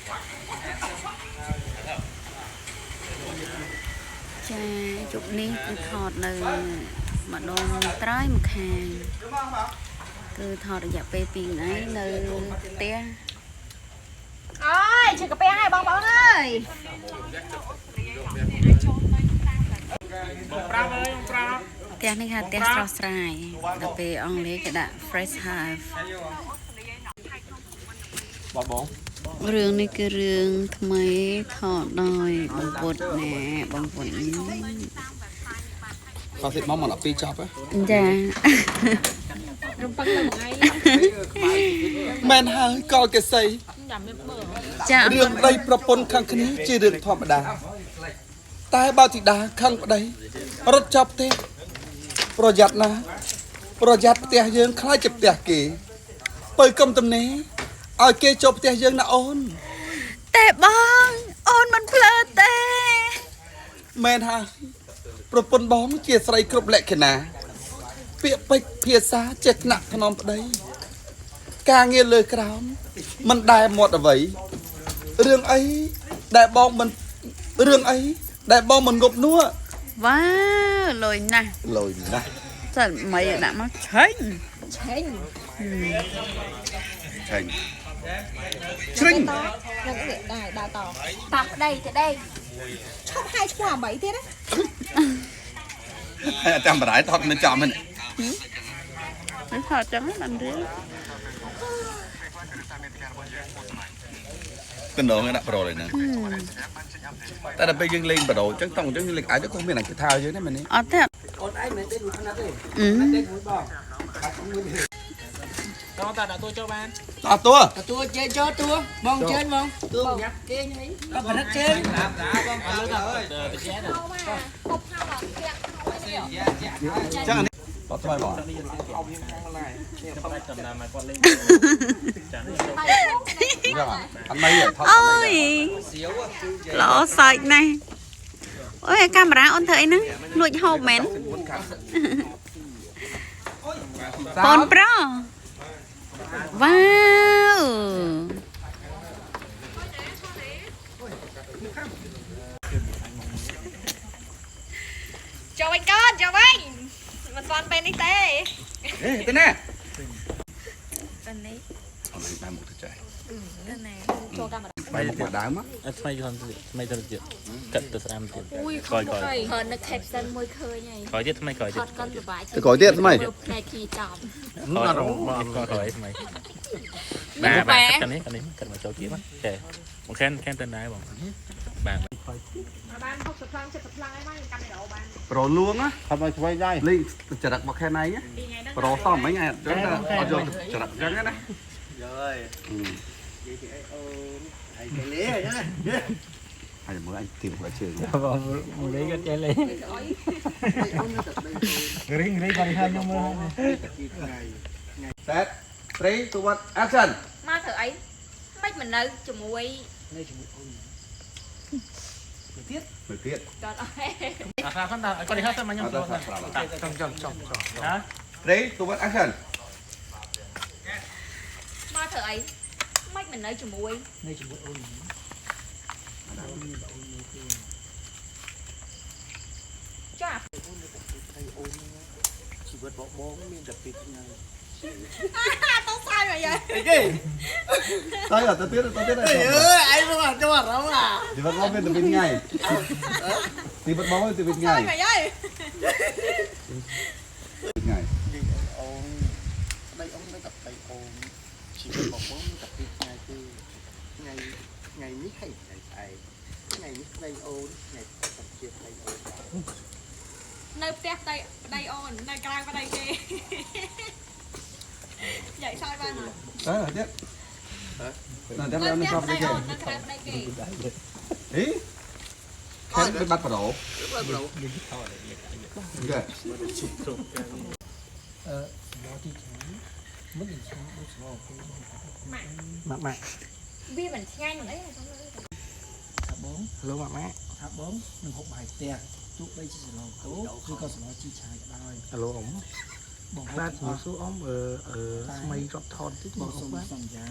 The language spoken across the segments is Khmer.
ចាយប់នេះគឺថតនៅម្ដងត្រើយម្ខាងគឺថតរយៈពេល2ថ្ងៃនៅផ្ទះ អើយជិះកាពះហើយបងប្អូនអើយ បងប្រាប់អើយបងប្រាប់ ផ្ទះនេះគេហៅផ្ទះស្រស់ស្រាយដល់ពេលអង់គ្លេសគេដាក់ fresh house បងបង រឿងនេះគឺរឿងថ្មីថតដោយបងពុតណែបងពុត ខោសិតមកមក12ចប់ហ៎ ចា រំពឹងទៅថ្ងៃ មែនហើយកលកេសី ចា រឿងប្តីប្រពន្ធខាងគ្នាជារឿងធម្មតាតែបើធីតាខឹងប្តីរត់ចប់ផ្ទះប្រយ័ត្នណាប្រយ័ត្នផ្ទះយើងខ្លាចជាផ្ទះគេបើកុំទំនេរឲ្យគេចូលផ្ទះយើងណាអូន តែបងអូនមិនភ្លើទេ មែនហើយប្រពន្ធបងជាស្រីគ្រប់លក្ខណៈពាក្យពេចន៍ភាសាចេះថ្នាក់ថ្នមប្តីការងារលើក្រោមមិនដែលមាត់អ្វីរឿងអីដែលបងមិនរឿងអីដែលបងមិនងប់នោះ វ៉ាវលយណាស់ លយណាស់ សិនមិនដាក់មកឆេញ ឆេង ឆេញជ្រិញ នឹងនេះដែរដើរតតាមប្តីទៅដេកឈប់ហើយឈ្មោះអាមីទៀតណា ហើយអត់ចាំបរាយថតមិនចំហ្នឹង នេះថតចឹងបានរឿង កណ្ដងដាក់ប្រូเลยហ្នឹងតែដល់ពេលយើងលេងប្រូអញ្ចឹងតង់អញ្ចឹងយើងលេងអាចក៏មានអាគេថាយើងដែរមែនទេ អត់ទេ អូនឯងមិនទេមួយផ្នែកទេ អឺ ទេមួយបងបាត់មួយទេ តោះតាដាក់តួចូលបាន អត់តួ តួជើងចូលតួបងជើងបងតួញ៉ាំគេញ៉ៃអត់ផលិតជើង អត់លើទៅទៅជា ហៅមកហូបហៅមកពាក់ហៅនេះ អញ្ចឹងអានេះបត់ថ្មីបង តាមតាមមកគាត់លេងចានេះ អញ្ចឹងអត់មិនថត អូយល្អសើចណាស់អូយកាមេរ៉ាអូនធ្វើអីហ្នឹងលួចហូបមែនបងប្រុសវ៉ាវ ចូលវិញកូនចូលវិញមិនស្វាន់ពេលនេះទេ ហេទៅណា ពេលនេះ អត់បានមកទៅចែ ទៅណាចូលកាមេរ៉ា បាយមកដើមមក ថ្មីខ្លួនថ្មីទៅទៀតកាត់ទៅស្រាមទៀតក្រោយក្រោយ ហឺនៅ caption មួយឃើញហើយ ក្រោយទៀតថ្មីក្រោយ ថ ទៀត តកូនសុបាយ ទៅក្រោយទៀតថ្មី ផ្នែកគ្នាចំ ក្រោយក្រោយថ្មីបាទបាទកាត់នេះកាត់នេះកាត់មកចូលទៀតមកចេះបងខែនខែនទៅណាបងបាទ បាន60ប្លង់70ប្លង់ហើយមកកាមេរ៉ាបាន ប្រូលួងណា ថតមកឆ្វេងដែរ លេងចរិតមកខែណៃប្រូសមហ្នឹងឯងអត់យកចរិតអញ្ចឹងណា យើយនិយាយពីអីអូនហើយគេលេអញ្ចឹងណា ហើយមើលអញទីមកជើង បងមកលេងក៏ចេះលេងរីងរីងគាត់ថាខ្ញុំមើល set 3 2 1 action មកធ្វើអីមិនមិននៅជាមួយ នៅជាមួយអូន មួយទៀត កូនអស់ហើយ អាស្រាសិនតាគាត់នេះសិនមកខ្ញុំ អត់ ចូល ដល់ ចំចំចំចំហ៎ 3 2 1 action មកធ្វើអីមិនមិននៅជាមួយ នៅជាមួយអូន ចា ជីវិតបងបងមានតែពីរថ្ងៃ តោះសាយមកយាយ អីគេ ទៅទៅទៀតទៅទៀត អើយឯងមកចូលអារម្មណ៍អា ជីវិតបងមានតែពីរថ្ងៃជីវិតបងមានតែពីរថ្ងៃ មកយាយ ថ្ងៃ និយាយអីអូនប្តីអូននៅតែប្តីអូនជីវិតបងបងមានតែពីរថ្ងៃទេថ្ងៃថ្ងៃនេះហើយថ្ងៃស្អែកថ្ងៃនេះប្តីអូនថ្ងៃស្អែកក៏ជាប្តីអូនដែរ នៅផ្ទះប្តីប្តីអូននៅក្រៅប្តីគេយាយសើចបានអត់ ទៅទៀតណាតែ នៅ មិន ផ្ទះប្តី ស្បទេ អូននៅក្រៅប្តីគេ ហីខែបាត់ប្រូប្រូគេ អឺមកទីឆ្ងាយមិនឆ្ងាយដូចស្មោគេម៉ាក់ម៉ាក់ វាមិនឆ្ងាញ់មិនអី ថាបងហៅម៉ាក់ម៉ាក់ថាបងនឹងហូបបាយផ្ទះទោះបីជាសឡគោឬក៏សឡជីឆាយក៏ដោយហៅអ៊ំ បងហូប បាទ ទាំងអស់ ជំរាបសួរអ៊ំអឺអឺស្មីរាប់ថតតិច បងសុំ បងបាទ សន្យា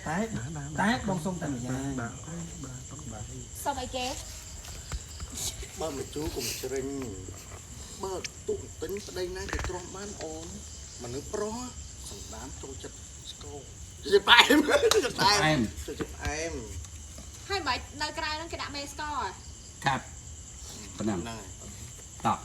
តែ បាទបាទ តែបងសុំតែម្យ៉ាង បាទបាទបាទបាទ សុំអីគេ បើមិនជូរកុំជ្រិញបើទុកទិញប្តីណាគេទ្រាំបានអូនមនុស្សប្រុសសន្តានចូលចិត្តស្គរចិត្តផ្អែមចិត្តផ្អែមចូលចិត្តផ្អែម ហើយមិននៅក្រៅហ្នឹងគេដាក់មេស្ករ កាប់ប៉ុណ្ណឹង ហ្នឹង តោះ